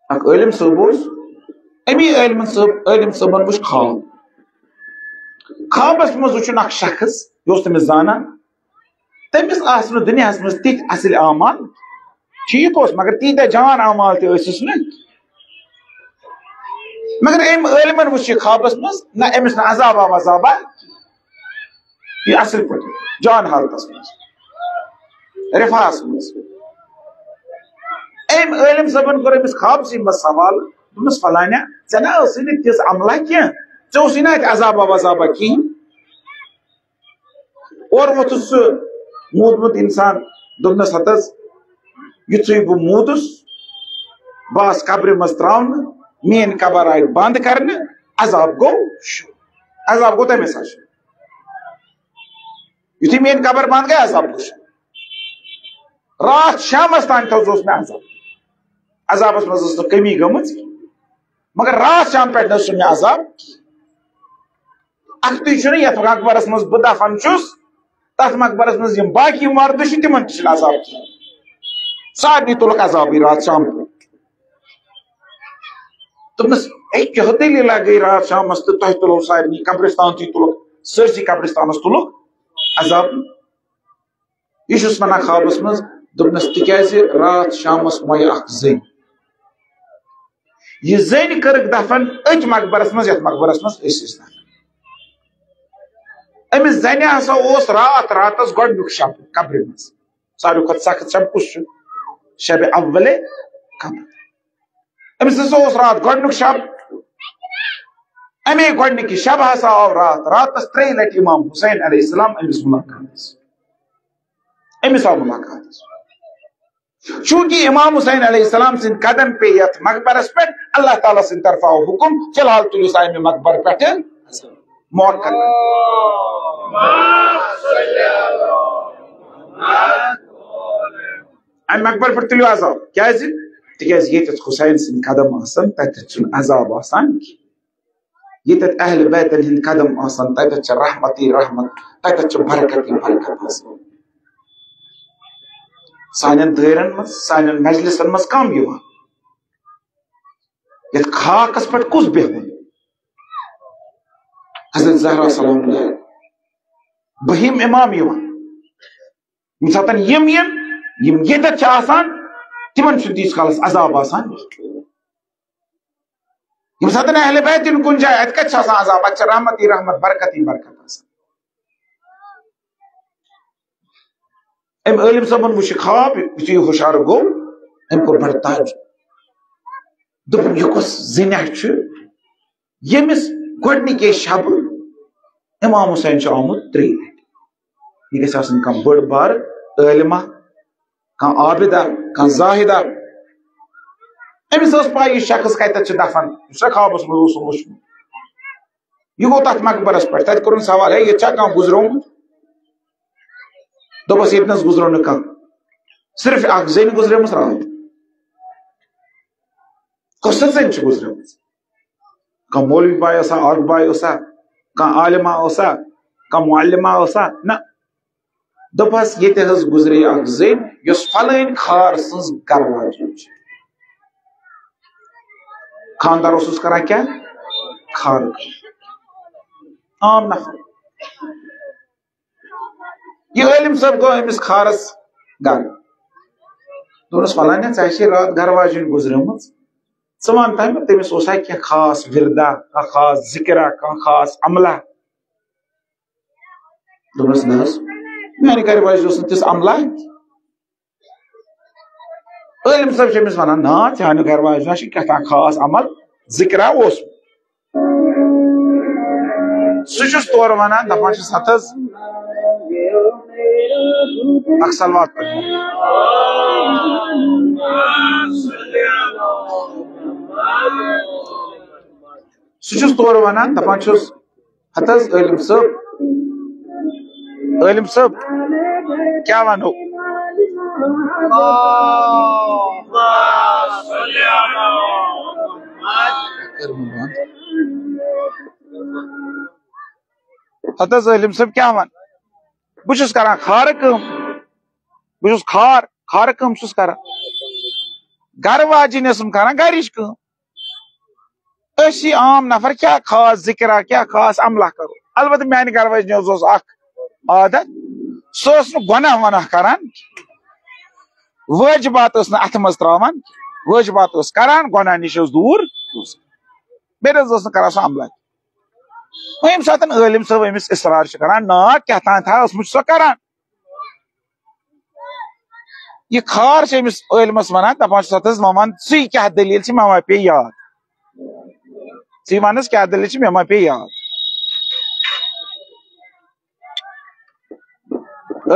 اَکھ عٲلِم صٲب اوس۔ أمی عٲلِمَن صٲب، عٲلِم صٲبَن وٕچھ خواب۔ خوابَس منٛز وٕچھُن اَکھ شخص، یہِ اوس تٔمِس زانان۔ تٔمِس آسہٕ نہٕ دُنیاہَس منٛز تِتھۍ اَصٕل اعمال، ٹھیٖک اوس، مگر تیٖتیٛاہ جان اعمال تہِ ٲسِس نہٕ۔ مگر أمۍ عٲلِمَن وٕچھ یہِ خوابَس منٛز، نہ أمِس نہٕ عذابا وذابا، یہِ اصل پٲٹھۍ جان حالتس منٛز، رفاہس منٛز۔ أمۍ عٲلِم صٲبن کوٚر أمِس خوابسٕے منٛز سوال، دوٚپمَس، "فلانیا، ژےٚ نہ ٲسٕے نہٕ تِژھ عملہ کینٛہہ، ژےٚ اوسُے نہٕ اَتہِ عذابا وذابا کِہیٖنۍ؟" اورٕ ووٚتھُس سُہ موٗدمُت اِنسان، دوٚپنَس، "ہتہٕ حظ، یُتھُے بہٕ موٗدُس، بہٕ آس قبرِ منٛز ترٛاونہٕ، میٛٲنۍ قبر آیہِ بنٛد کرنہٕ، عذاب گوٚو شروع، عذاب گوٚو تَمے ساتہٕ شروع۔" یُتھُے میٛٲنۍ قبر بنٛد گٔے، عذاب گوٚو شروع۔ راتھ شامس تام تہِ حظ اوس مےٚ عذاب۔ عذابس منٛز ٲس نہٕ کٔمی گٔمٕژ، مگر راتھ شام پٮ۪ٹھ نہ حظ چھُ مےٚ عذاب کِہیٖنۍ۔ اکھتُے چھُنہٕ یتھ مقبرس منٛز بہٕ دفن چھُس، تتھ مقبرس منٛز یِم باقی مردٕ چھِ، تِمن تہِ چھُنہٕ عذاب کِہیٖنۍ۔ سارنٕے تُلُکھ عذابٕے راتھ شام پٮ۪ٹھ۔ دوٚپنَس، "ہے، کیٛاہ دٔلیٖلہ گٔے راتھ شامس تہٕ تۄہہِ تُلو سارنٕے قبرستان تہِ تُلُکھ، سٲرسٕے قبرستانس تُلُکھ عذاب؟" یہِ چھُس وَنان خوابَس منٛز، دوٚپنَس، "تِکیٛازِ راتھ شامَس مۄیہِ اَکھ زٔنۍ۔ یہِ زٔنۍ کٔرٕکھ دفن أتھۍ مقبرَس منٛز، یَتھ مقبرَس منٛز أسۍ ٲسۍ دفن۔ أمِس زَنہِ ہسا اوس راتھ راتَس گۄڈٕنیُک شب قبرِ منٛز۔" ساروی کھۄتہٕ سخت شب کُس چھُ؟ شب اولِ قبر۔ أمِس ہسا اوس راتھ گۄڈٕنیُک شب۔ اَمے گۄڈٕنِکہِ شب ہسا آو راتھ، راتَس ترٛیٚیہِ لَٹہِ امام حسین علیہ السلام أمِس مُلاقاتَس۔ أمِس آو مُلاقاتَس۔ چوٗنٛکہِ امام حسین علیہ السلام سٕنٛدۍ قدم پیٚیہِ یَتھ مقبرَس پٮ۪ٹھ، اللہ تعالیٰ سٕنٛدِ طرفہٕ آو حُکُم، فی الحال تُلِو سا اَمہِ مقبرٕ پٮ۪ٹھ موقع۔ اَمہِ مقبرٕ پٮ۪ٹھ تُلِو عذاب۔ کیٛازِ؟ تِکیٛازِ ییٚتٮ۪تھ حسین سٕنٛدۍ قدم آسَن، تَتٮ۪تھ چھُنہٕ عذاب آسان کینٛہہ۔ ییٚتٮ۪تھ اہل بیتن ہٕنٛدۍ قدم آسن، تتٮ۪تھ چھِ رحمتٕے رحمت، تتٮ۪تھ چھِ برکتٕے برکت آسان۔ سانٮ۪ن دٲیرن منٛز، سانٮ۪ن مجلسن منٛز کم یِوان؟ یتھ خاکس پٮ۪ٹھ کُس بیہوان؟ حضرت زہرا سلام اللہ، بہیم امام یِوان۔ ییٚمہِ ساتن یِم یِن، یِم ییٚتٮ۪تھ چھِ آسان، تِمن چھُنہٕ تیٖتِس کالس عذاب آسان۔ ییٚمہِ ساتہٕ اہل بیت یِن کُنہِ جایہِ، اَتہِ کَتہِ چھِ آسان عذاب؟ اَتہِ چھِ رحمتی رحمت، برکتی برکت آسان۔ أمۍ عٲلِم صٲبن وٕچھ یہِ خواب، یُتھُے یہِ ہُشار گوٚو، أمۍ کوٚر بڑٕ تعجب۔ دوٚپُن، "یہِ کۄس زِنیہ چھُ، ییٚمِس گۄڈٕنِکے شبہٕ امام حسین چھُ آمُت ترٛیٚیہِ لٹہِ؟" یہِ گژھِ آسٕنۍ کانٛہہ بٔڑ بار عٲلمہ، کانٛہہ عابدہ، کانٛہہ زاہدہ۔ أمِس ٲس پَے، یہِ شخص کَتٮ۪تھ چھُ دفن، یُس سا خوابَس منٛز اوس وٕچھمُت۔ یہِ گوٚو تَتھ مقبرَس پٮ۪ٹھ، تَتہِ کوٚرُن سوال، "ہے، ییٚتہِ چھا کانٛہہ گُزریومُت؟" دوٚپُس، "ییٚتہِ نَس گُزریو نہٕ کانٛہہ، صرف اَکھ زٔنۍ گُزریمٕژ راتھ۔" کۄس سا زٔنۍ چھِ گُزریمٕژ؟ کانٛہہ مولوی باے اوسا، اکھ باے اوسا، کانٛہہ عالمہ اوسا، کانٛہہ معلمہ اوسا؟ نہ۔ دوٚپہَس، "ییٚتہِ حظ گُزرے اکھ زٔنۍ، یۄس فلٲنۍ خار سٕنٛز گرٕ واجِنۍ چھِ۔" خانٛدار اوسُس کران کیٛاہ؟ خارٕ کٲم۔ عام نفر۔ یہِ عٲلِم صٲب گوٚو أمِس خارس گرٕ۔ دوٚپنَس، "فلٲنۍ، ژےٚ چھے راتھ گرٕ واجِنۍ گُزریمٕژ، ژٕ وَن تہٕ مےٚ، تٔمِس اوسا کینٛہہ خاص وِردا، کانٛہہ خاص ذِکرا، کانٛہہ خاص عملہ؟" دوٚپنَس، "نہ حظ، میٛانہِ گرٕ واجِنۍ اوس نہٕ تِژھ عملہ کینٛہہ۔" عٲلِم صٲب چھِ أمِس وَنان، "نا، چانہِ گرٕ واجنہِ چھِ کیٛاہ تام خاص عمل، ذِکرا اوس۔" سُہ چھُس تورٕ وَنان، دَپان چھُس، "ہَتہٕ حظ، اَکھ صلوات پَرِ۔" سُہ چھُس تورٕ وَنان، دَپان چھُس، ہتہٕ حظ عٲلِم صٲب، عٲلِم صٲب، کیٛاہ وَنو؟ ہتہٕ حظ عٲلِم صٲب، کیٛاہ وَن؟ بہٕ چھُس کران خارٕ کٲم، بہٕ چھُس خار، خارٕ کٲم چھُس کران، گرٕ واجِنۍ ٲسٕم کران گرِچ کٲم۔ أسۍ چھِ عام نفر، کیٛاہ خاص ذِکرا، کیٛاہ خاص عملہ کرو؟ البتہٕ میانہِ گرٕ واجنہِ حظ اوس اکھ عادت، سۄ ٲس نہٕ گۄناہ وۄناہ کران، وٲجبات ٲس نہٕ اتھٕ منٛز تراوان، وٲجبات ٲس کران، گۄناہ نِش ٲس دوٗر روزان۔ بیٚیہِ نہٕ حظ ٲس نہٕ کران سۄ عملہ۔ وۄنۍ ییٚمہِ ساتہٕ عٲلِم صٲب أمِس اصرار چھُ کران، نا، کیٛاہ تام تھا ٲسمٕژ چھِ سۄ کران۔ یہِ خار چھِ أمِس عٲلمَس وَنان، دَپان چھُس، "ہَتہٕ حظ، وۄنۍ وَن ژٕے کیٛاہ دٔلیٖل چھِ، مےٚ ما پیٚیہِ یاد۔ ژٕے وَن حظ کیٛاہ دٔلیٖل چھِ، مےٚ ما پیٚیہِ یاد۔"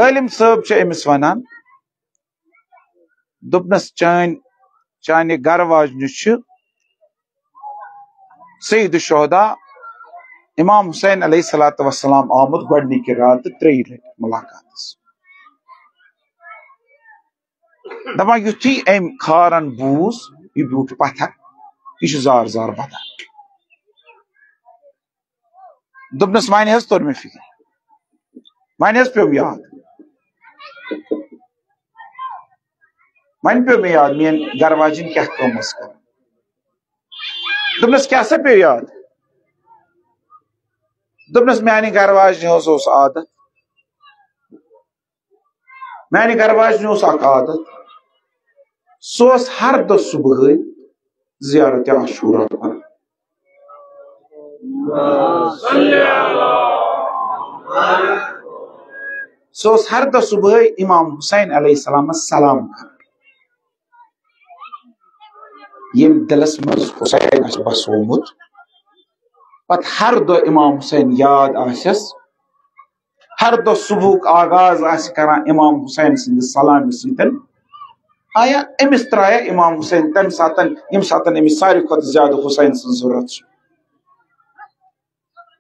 عٲلِم صٲب چھِ أمِس وَنان، دوٚپنَس، "چٲنۍ، چانہِ گَرٕ واجنہِ چھُ سید الشہداء امام حسین علیہ الصلوۃ والسلام آمُت گۄڈٕنِکہِ راتہٕ ترٛیٚیہِ لٹہِ ملاقاتس۔" دپان یُتھُے أمۍ خارن بوٗز، یہِ بیوٗٹھ پتھر، یہِ چھُ زار زار بدان۔ دوٚپنس، "وۄنۍ حظ توٚر مےٚ فِکرِ، وۄنۍ حظ پیوٚو یاد، وۄنۍ پیوٚو مےٚ یاد، میٲنۍ گرٕ واجِنۍ کیٛاہ کٲم ٲس کران۔" دوٚپنس، "کیٛاہ سا پیوٚو یاد؟" دوٚپنس، "میانہِ گرٕ واجنہِ حظ اوس عادت، میانہِ گرٕ واجنہِ اوس اکھ عادت، سُہ اوس ہر دۄہ صبحٲے زیارت عاشورہ پران۔ سُہ اوس ہر دۄہ صبحٲے امام حسین علیہ السلامس سلام کران۔ ییٚمۍ دِلس منٛز حسین آسہِ بسومُت، پتہٕ ہر دۄہ امام حسین یاد آسٮ۪س، ہر دۄہ صبحُک آغاز آسہِ کران امام حسین سٕنٛدِ سلامہِ سۭتۍ، آیا أمِس ترٛایہ امام حسین تمہِ ساتن، ییٚمہِ ساتن أمِس ساروی کھۄتہٕ زیادٕ حسین سٕنٛز ضروٗرت چھِ؟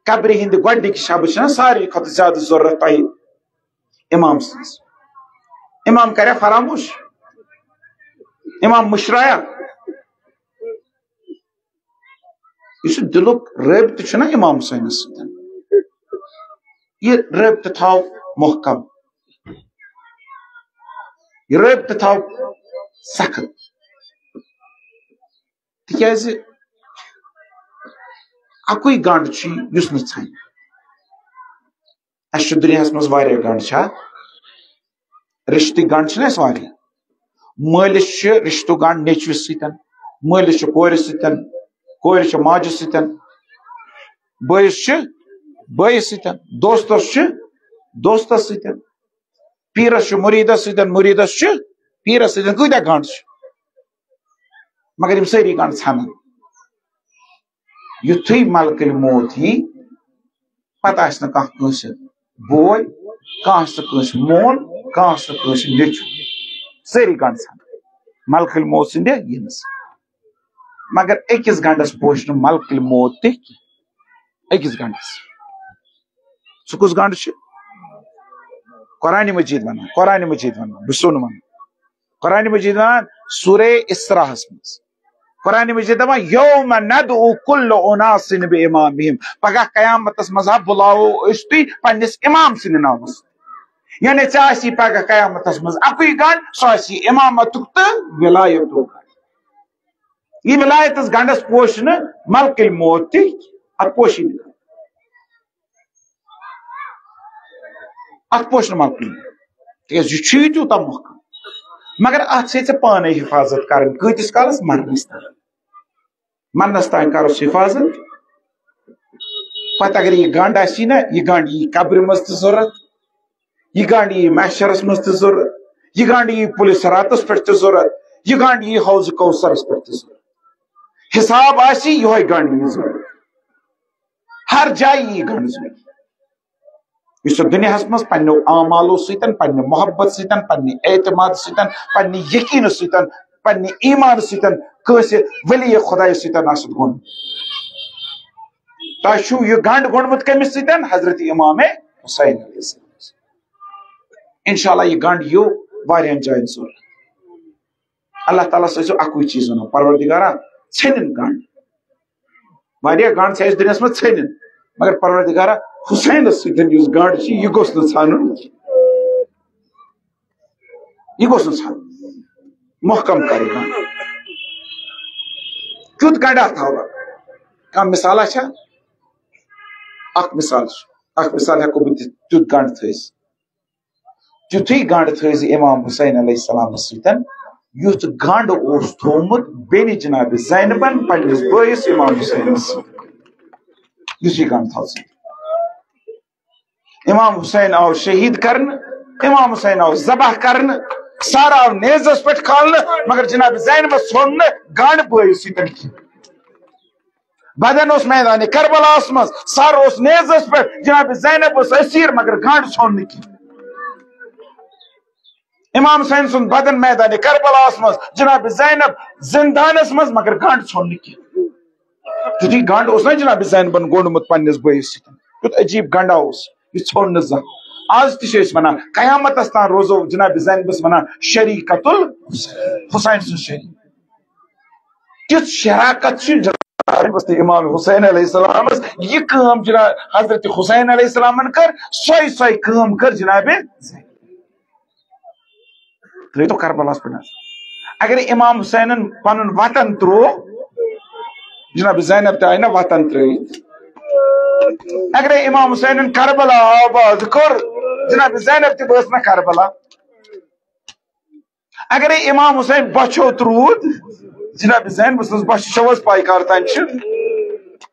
قبرِ ہٕنٛدِ گۄڈٕنِکہِ شبہٕ چھِنہ ساروی کھۄتہٕ زیادٕ ضروٗرت تۄہہِ امام سٕنٛز۔ امام کریا فراموش؟ امام مٔشرایا؟ یُس یہِ دِلُک رٲبطہٕ چھُنہ امام حسینس سۭتۍ، یہِ رٲبطہٕ تھاو محکم، یہِ رٲبطہٕ تھاو سخت۔ تِکیٛازِ اَکُے گنٛڈ چھُ یُس نہٕ ژھَنہِ۔ اَسہِ چھُ دُنیاہَس منٛز واریاہ گنٛڈ، چھا؟ رِشتٕکۍ گنٛڈ چھِنہ اَسہِ واریاہ۔ مٲلِس چھِ رِشتہٕ گنٛڈ نیٚچوِس سۭتۍ، مٲلِس چھِ کورِ سۭتۍ، کورِ چھِ ماجہِ سۭتۍ، بٲیِس چھِ بٲیِس سۭتۍ، دوستس چھِ دوستس سۭتۍ، پیٖرس چھُ مُریٖدس سۭتۍ، مُریٖدس چھُ پیٖرس سۭتۍ۔ کۭتیاہ گنٛڈ چھِ؟ مگر یِم سٲری گنٛڈ ژھٮ۪نن۔ یُتھُے ملکٕلۍ موت یی، پتہٕ آسہِ نہٕ کانٛہہ کٲنٛسہِ بوے، کانٛہہ آسہِ نہٕ کٲنٛسہِ مول، کانٛہہ آسہِ نہٕ کٲنٛسہِ نیٚچوٗ۔ سٲری گنٛڈ ژھٮ۪نن ملکٕلۍ موت سٕنٛدِ یِنہٕ سۭتۍ۔ مگر أکِس گنٛڈس پوشہِ نہٕ ملکٕلۍ موت تہِ کینٛہہ۔ أکِس گنٛڈس۔ سُہ کُس گنٛڈ چھُ؟ قرآن مجید ونان، قرآن مجید ونان، بہٕ چھُسو نہٕ ونان۔ قرآن مجید ونان سورہ اسراہس منٛز، قرآن مجید دپان، "یوم ندعو کل اناس بامامہم"، پگاہ قیامتس منٛز ہا بُلاوو أسۍ تُہۍ پننِس امام سٕنٛدِ ناوس۔ یعنی ژےٚ آسی پگاہ قیامتس منٛز اکُے گنٛڈ، سُہ آسی امامتُک تہٕ ولایتُک گنٛڈ۔ یہِ ولایتس گنٛڈس پوشہِ نہٕ ملکٕلۍ موت تہِ، اتھ پوشی نہٕ۔ اتھ پوشہِ نہٕ ملکٕلۍ موت، تِکیازِ یہِ چھُے تیوٗتاہ محکم۔ مگر اتھ چھے ژےٚ پانے حفاظت کرٕنۍ۔ کۭتِس کالس؟ مرنس تام۔ مرنس تام کرُس حفاظت۔ پتہٕ اگر یہِ گنٛڈ آسی نا، یہِ گنٛڈ یی قبرِ منٛز تہِ ضروٗرت، یہِ گنٛڈ یی محشرس منٛز تہِ ضروٗرت، یہِ گنٛڈ یی پُلہِ صراطس پٮ۪ٹھ تہِ ضروٗرت، یہِ گنٛڈ یی حوض کوثرس پٮ۪ٹھ تہِ ضروٗرت۔ حساب آسہِ، یِہوے گنٛڈ یی ضروٗرت۔ ہر جایہِ یی گنٛڈ ضروٗرت۔ یُس ژٕ دُنیاہس منٛز پننیو اعمالو سۭتۍ، پننہِ محبت سۭتۍ، پننہِ اعتماد سۭتۍ، پننہِ یقیٖنہٕ سۭتۍ، پننہِ ایمانہٕ سۭتۍ کٲنٛسہِ ولی خدایس سۭتۍ آسکھ گوٚنٛڈمُت۔ تۄہہِ چھُو یہِ گنٛڈ گوٚنٛڈمُت کٔمِس سۭتۍ؟ حضرت امام حسین علیہ السلام۔ انشاءاللہ یہِ گنٛڈ یِیو واریاہن جاین ضروٗرت۔ اللہ تعالیٰ ہس ٲسِو اکُے چیٖز ونان، پروردگارا، ژھٕنِن گنٛڈ۔ واریاہ گنٛڈ چھِ اَسہِ دُنیاہس منٛز ژھٕنِن، مگر پروردگارا، حسینس سۭتۍ یُس گنٛڈ چھُ، یہِ گوٚژھ نہٕ ژھانُن، یہِ گوٚژھ نہٕ ژھانُن۔ محکم کر یہِ گنٛڈ۔ کیُتھ گنٛڈا تھاوان؟ کانٛہہ مثالا چھا؟ اکھ مثال چھُ، اکھ مثال ہٮ۪کو بہٕ دِتھ، تیُتھ گنٛڈ تھٲیِو۔ تیُتھُے گنٛڈ تھٲوۍ زِ امام حسین علیہ السلامس سۭتۍ، یُتھ گنٛڈ اوس تھوومُت بیٚنہِ جناب زینبن پننِس بٲیِس امام حسینس سۭتۍ۔ یُتھُے گنٛڈ تھاو ژٕ۔ امام حسین آو شہید کرنہٕ، امام حسین آو ذبح کرنہٕ، سر آو نیزس پٮ۪ٹھ کھالنہٕ، مگر جناب زینبس ژھوٚن نہٕ گنٛڈ بٲیِس سۭتۍ کینٛہہ۔ بدن اوس میدان کربلاہس منٛز، سر اوس نیزس پٮ۪ٹھ، جناب زینب ٲس اسیر، مگر گنٛڈ ژھوٚن نہٕ کینٛہہ۔ امام حسین سُنٛد بدن میدان کربلاہس منٛز، جناب زینب زندانس منٛز، مگر گنٛڈ ژھوٚن نہٕ کینٛہہ۔ یُتھُے گنٛڈ اوس نا جناب زینبن گوٚنڈمُت پننِس بٲیِس سۭتۍ، یُتھ عجیب گنٛڈا اوس، یہِ ژھوٚن نہٕ زانٛہہ۔ آز تہِ چھِ أسۍ ونان، قیامتس تام روزو جناب زینبس ونان شریکت الحسین، حسین سٕنٛز شریک۔ تِژھ شراکت چھِ جناب امام حسین علیہ السلامس۔ یہِ کٲم جناب حضرت حسین علیہ السلامن کٔر، سۄے سۄے کٲم کٔر جناب زینب۔ ترٛٲیتو کربلاہس پٮ۪ٹھ نظر۔ اگر امام حسینن پنُن وطن ترٛوو، جناب زینب تہِ آیہِ نہ وطن ترٛٲوِتھ۔ اگر امام حسینن کربلا آباد کوٚر، جناب زینب تہِ وٲژ نہ کربلا۔ اگرے امام حسین بۄچھو ترٛوٗد، جناب زینب سٕنٛز بۄچھِ چھو حظ پاے کر تام چھِ؟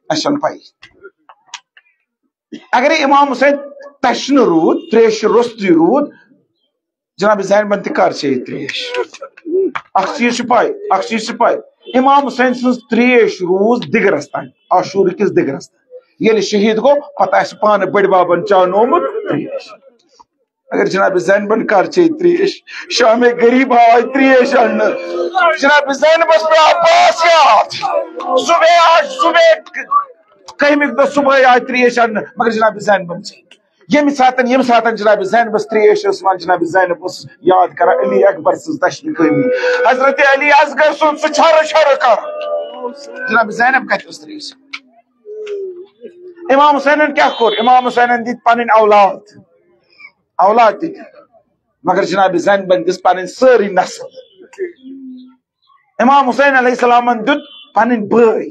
اَسہِ چھَنہٕ پَیی۔ اگرے امام حسین تشنہٕ روٗد، تریشہِ روٚستُے روٗد، جناب زینبن تہِ کر چیٚیہِ تریش؟ اکھ چیٖز چھِ پاے، اکھ چیٖز چھِ پاے، امام حسین سٕنٛز تریش روٗز دِگرس تام، عاشورٕ کِس دِگرس تام۔ ییٚلہِ شہید گوٚو، پتہٕ آسہِ پانہٕ بٔڈۍ بابن چاونومُت تریش۔ اگر جناب زینبن کر چے تریش، شام غریب آے تریش اننہٕ۔ جناب زینبس پہ عباس یاد۔ صبح آج، صبح کہمک دو صبح آے تریش اننہٕ، مگر جناب زینبن چے۔ ییٚمہِ ساتن، ییٚمہِ ساتن جناب زینبس تریش ٲس یِوان، جناب زینب اوس یاد کران علی اکبر سٕنٛز دشت قٲمی۔ حضرت علی اصغر سُنٛد سُہ چھرٕ چھرٕ کران۔ جناب زینب کتہِ ٲس تریش؟ امام حسینن کیٛاہ کوٚر؟ امام حسینن دِتۍ پنٕنۍ اولاد۔ اولاد تہِ دِتۍ۔ مگر جناب زینبن دِژ پنٕنۍ سٲرٕے نسل۔ امام حسین علیہ السلامن دیُت پنٕنۍ بٲے۔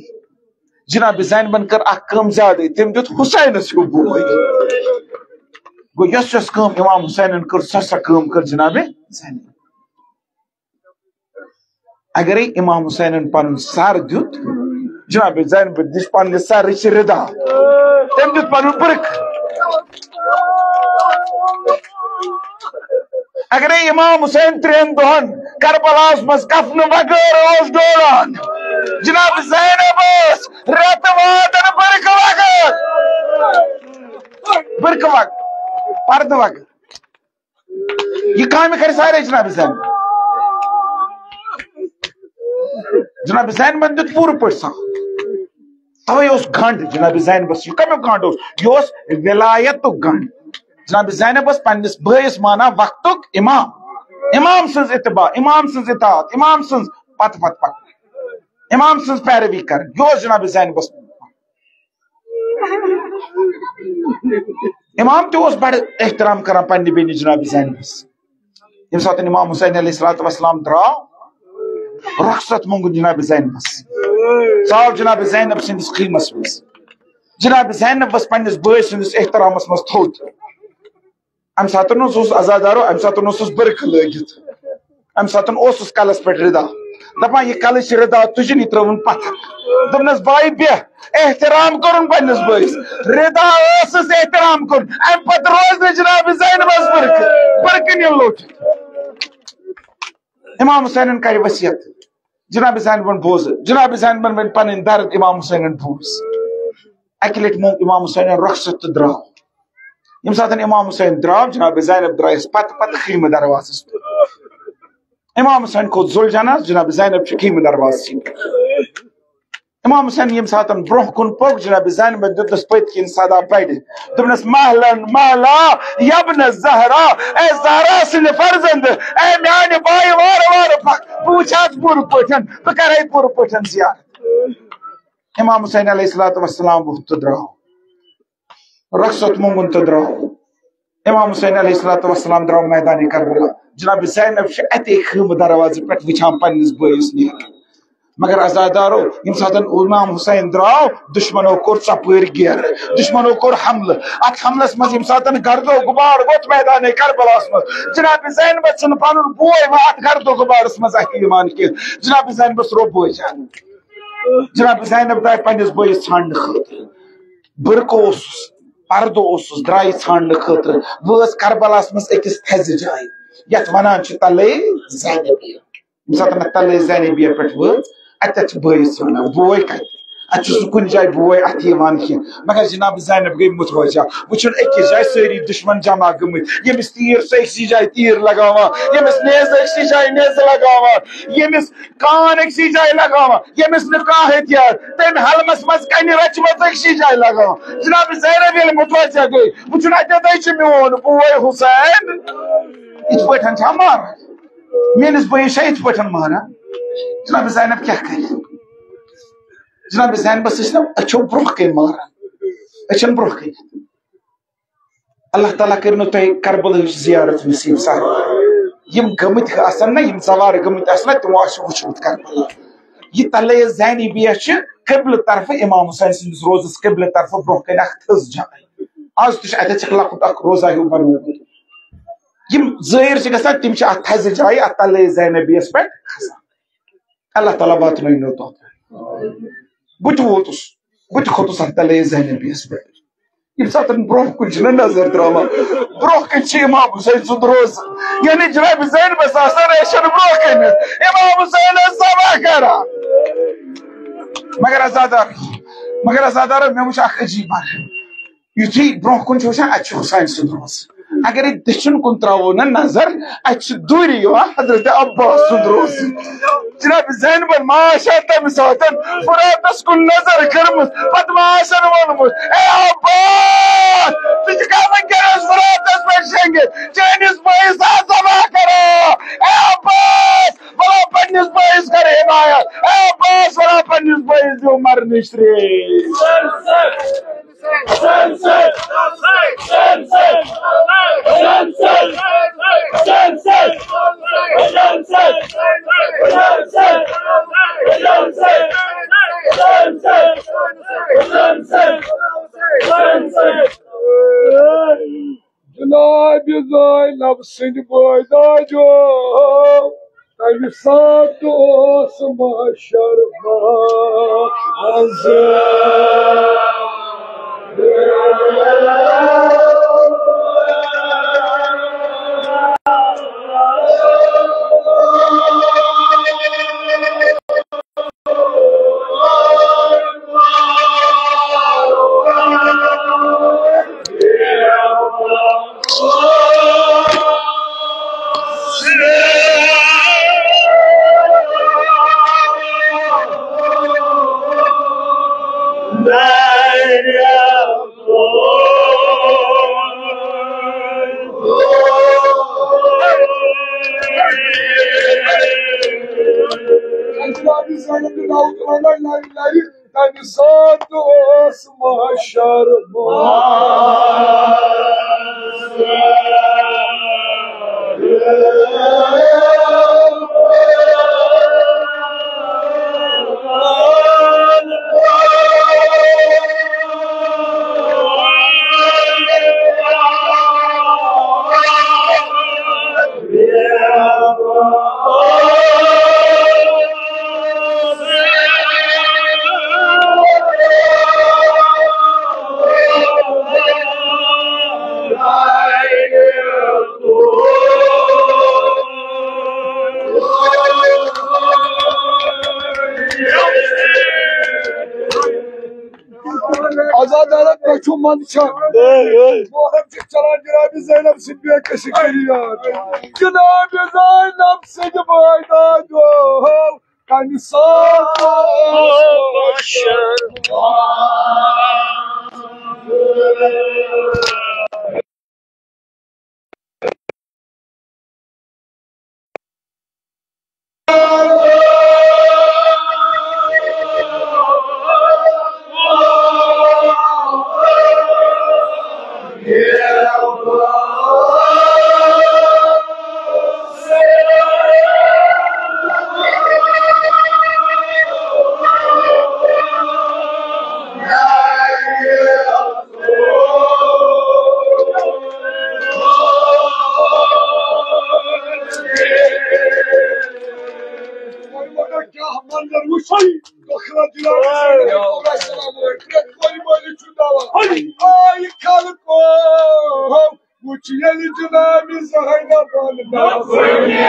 جناب زینبن کٔر اکھ کٲم زیادٕے، تٔمۍ دیُت حسینس ہیوٗ بوے۔ گوٚو، یۄس یۄس کٲم امام حسینن کٔر، سۄ سۄ کٲم کٔر جناب زینبن۔ اگرے امام حسینن پنُن سر دیُت، جناب زینب دِژ پننہِ سرٕچ ردا، تٔمۍ دیُت پنُن برقعہٕ۔ اگرے امام حسین ترٛٮ۪ن دۄہن کربلاہس منٛز کفنہٕ بغٲر اوس ڈولان، جناب زینب ٲس رٮ۪تہٕ وادن برقعہٕ بغٲر، برقعہٕ بغٲر، پردٕ بغٲر۔ یہِ کامہِ کرِ سارے جناب زینب۔ جناب زینبن دیُت پوٗرٕ پٲٹھۍ ساتھ۔ توے اوس گنڈ جناب زینبس۔ یہِ کمیُک گنڈ اوس؟ یہِ اوس ولایتُک گنڈ۔ جناب زینب ٲس پننِس بٲیِس مانان وقتُک امام، امام سٕنٛز اتباع، امام سٕنٛز اطاعت، امام سٕنٛز پتہٕ پتہٕ پکُن، امام سٕنٛز پیروی کرٕنۍ۔ یہِ اوس جناب زینبس۔ امام تہِ اوس بڑٕ احترام کران پننہِ بیٚنہِ جناب زینبس۔ ییٚمہِ ساتہٕ امام حسین علیہ الصلوۃ والسلام درٛاو، رۄخصت مونٛگُن جناب زینبس، ژاو جناب زینب سٕنٛدِس خیمس منٛز۔ جناب زینب ؤژھ پننِس بٲے سٕنٛدِس احترامس منٛز تھوٚد۔ امہِ ساتہٕ اوس، اوس عزادارو، امہِ ساتہٕ اوسُس برقعہٕ لٲگِتھ۔ امہِ ساتہٕ اوسُس کلس پٮ۪ٹھ ردا، دپان، "یہِ کلٕچ ردا تُجِن، یہِ ترٲوٕن پتھر۔" دوٚپنس، "بایہِ بیٚہہ، احترام کوٚرُن پننِس بٲیِس۔" ردا ٲسٕس، احترام کوٚرُن۔ امہِ پتہٕ روز نہٕ جناب زینبس برقعہٕ، برقعہٕ نِن لوٚٹھ۔ امام حسینن کرِ وصیت، جناب زینبن بوز، جناب زینبن ؤنۍ پنٕنۍ درد، امام حسینن بوز۔ اکہِ لٹہِ مونگ امام حسینن رۄخصت تہٕ درٛاو۔ ییٚمہِ ساتہٕ امام حسین درٛاو، جناب زینب درٛایس پتہٕ پتہٕ خیمہٕ دروازس پٮ۪ٹھ۔ امام حسین کھوٚت ذوالجناح، جناب زینب چھِ خیمہٕ دروازس پٮ۪ٹھ۔ امام حسین ییٚمہِ ساتہٕ برونٛہہ کُن پوٚک، جناب زینبن دیُتنس پٔتۍ کِنۍ صدا بڑِ۔ دوٚپنس، "مہلن مہلا، یبن زہرا، اے زہرا سٕنٛدِ فرزند، اے میانہِ بایہِ، وارٕ وارٕ پکھ، بہٕ وٕچھِ اتھ پوٗرٕ پٲٹھۍ، بہٕ کرے پوٗرٕ پٲٹھۍ زیارت۔" امام حسین علیہ الصلوۃ والسلام ووٚتھ تہٕ درٛاو۔ رۄخصت مونگُن تہٕ درٛاو۔ امام حسین علیہ الصلوۃ والسلام درٛاو میدانِ کربلا۔ جناب زینب چھِ اتے خیمہٕ دروازٕ پٮ۪ٹھ وٕچھان پننِس بٲیِس نیران۔ مگر عزادارو، ییٚمہِ ساتہٕ امام حسین درٛاو، دُشمنو کوٚر ژۄپٲرۍ گیرٕ، دُشمنو کوٚر حملہٕ۔ اتھ حملس منٛز ییٚمہِ ساتہٕ گرد و غبار ووٚتھ میدانِ کربلاہس منٛز، جناب زینبس چھُنہٕ پنُن بوے وۄنۍ اتھ گرد و غبارس منٛز اتھِ یِوان کینٛہہ۔ جناب زینبس روٚو بٲے جان۔ جناب زینب درٛاے پننِس بٲیِس ژھانڈنہٕ خٲطرٕ۔ برقعہٕ اوسُس، پردٕ اوسُس، درٛایہِ ژھانڈنہٕ خٲطرٕ۔ وٲژ کربلاہس منٛز أکِس تھزِ جایہِ، یتھ ونان چھِ تلے زینبیہ۔ ییٚمہِ ساتہٕ مےٚ تلے زینبیہ پٮ۪ٹھ وٲژ، اتٮ۪تھ چھِ بٲیِس ونان، "بوے کتہِ؟ اتہِ چھُ سُہ کُنہِ جایہِ بوے اتھِ یِوان کینٛہہ۔" مگر جناب زینب گٔے متوجہ، وٕچھُن أکِس جایہِ سٲری دُشمن جمع گٔمٕتۍ، ییٚمِس تیٖر سُہ أکسٕے جایہِ تیٖر لگاوان، ییٚمِس نیزٕ أکسٕے جایہِ نیزٕ لگاوان، ییٚمِس کان أکسٕے جایہِ لگاوان، ییٚمِس نہٕ کانٛہہ ہتھیار، تٔمۍ حلمس منٛز کنہِ رچھمژ أکسٕے جایہِ لگاوان۔ جناب زینب ییٚلہِ متوجہ گٔے، وٕچھُن اتٮ۪تھے چھُ میون بوے حسین۔ یِتھ پٲٹھۍ چھا ماران؟ میٲنِس بٲیِس چھا یِتھ پٲٹھۍ ماران؟ جناب زینب کیٛاہ کرِ؟ جناب زینبس ٲسۍ نا أچھو برونٛہہ کَنۍ ماران، أچھن برونٛہہ کَنۍ۔ اللہ تعالیٰ کٔرِنو تۄہہِ کربلہٕچ زیارت نصیٖب سارے۔ یِم گٔمٕتۍ آسن نا، یِم سوار گٔمٕتۍ آسن نا، تِمو آسہِ وٕچھمُت کربلا۔ یہِ تلے زینبیہ چھِ قبلہٕ طرفہٕ امام حسین سٕنٛدِس روزس قبلہٕ طرفہٕ برونٛہہ کَنہِ اکھ تھٔز جاے۔ آز تہِ چھُ اتٮ۪تھ چھکھ لۄکُٹ اکھ روزہ ہیوٗ بنوومُت۔ یِم زٲیِر چھِ گژھان، تِم چھِ اتھ تھزِ جایہِ، اتھ تلے زینبیس پٮ۪ٹھ کھسان۔ اللہ تعالیٰ واتنٲوِنو توٚت۔ بہٕ تہِ ووتُس، بہٕ تہِ کھوٚتُس اتھ تلے زینبیس پٮ۪ٹھ۔ ییٚمہِ ساتہٕ برونٛہہ کُن چھِ نہ نظر تراوان، برونٛہہ کَنہِ چھِ امام حسین سُنٛد روزٕ، یعنی جناب زینبس آسان ریشن برونٛہہ کَنہِ، امام حسین ٲس سبا کران۔ مگر عزادار، مگر عزادارو، مےٚ وٕچھ اکھ عجیٖب بار۔ یُتھُے برونٛہہ کُن چھُ وٕچھان، اَتہِ چھُ حسین سُنٛد روزٕ۔ اگر یہِ دٔچھُن کُن ترٛاوو نہ نظر، اَتہِ چھُ دوٗرِ یِوان حضرت عباس سُنٛد روزٕ۔ جناب زینبن ما آسہِ ہا تَمہِ ساتہٕ فراتس کُن نظر کٔرمٕژ، پتہٕ ما آسن ووٚنمُت، "اے عباس، ژٕ چھُکھا وٕنکیٚنس فراتس پٮ۪ٹھ شۄنٛگِتھ؟ چٲنِس بٲیِس آس ذبح کران۔ اے عباس، بلا پننِس بٲیِس کر حمایت۔ اے عباس، بلا پننِس بٲیِس دِیِو مرنٕچ ترٛیش۔" جناب زینب سٕنٛدۍ بٲے داجو، تَمہِ ساتہٕ اوس محشر منٛز۔ جناب زینب بن عبدالرحمن لرِ لرِ تَمہِ ساتہٕ اوس محشر منٛز۔ عزادارن، تۄہہِ چھُو منٛدچھان۔ A, A. مولوی چھُ چلان جناب زینب سٕنٛدِ بیکس کٔرِتھ۔ جناب زینب سٕنٛدِ بٲے دادو، کَمہِ ساتہٕ کیٛاہ منظر وٕچھو۔ ٲخرت جناب زینب علیہ السلام ٲٹھ رٮ۪تھ کورِ مٲلِس چھُ دوا۔ آے خلقو، وٕچھ ییٚلہِ جناب زینب بن نہ کُنہِ۔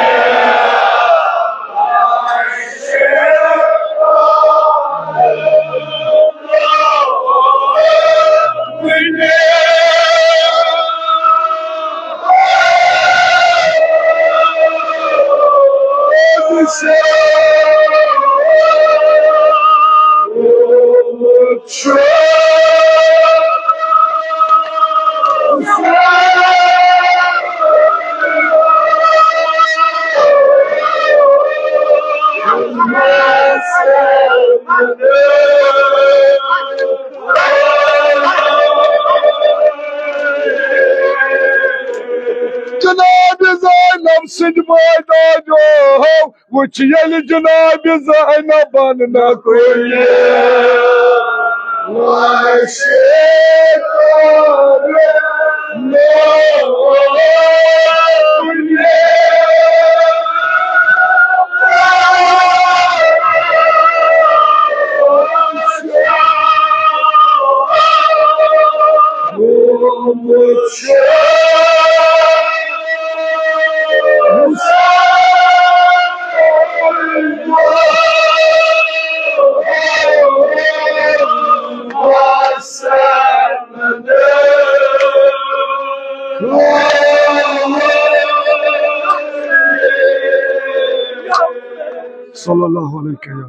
جناب زینب سٕنٛدۍ بٲے دادیو، وٕچھ ییٚلہِ جناب زینبن نہ کُنہِ۔ صلى الله عليك يا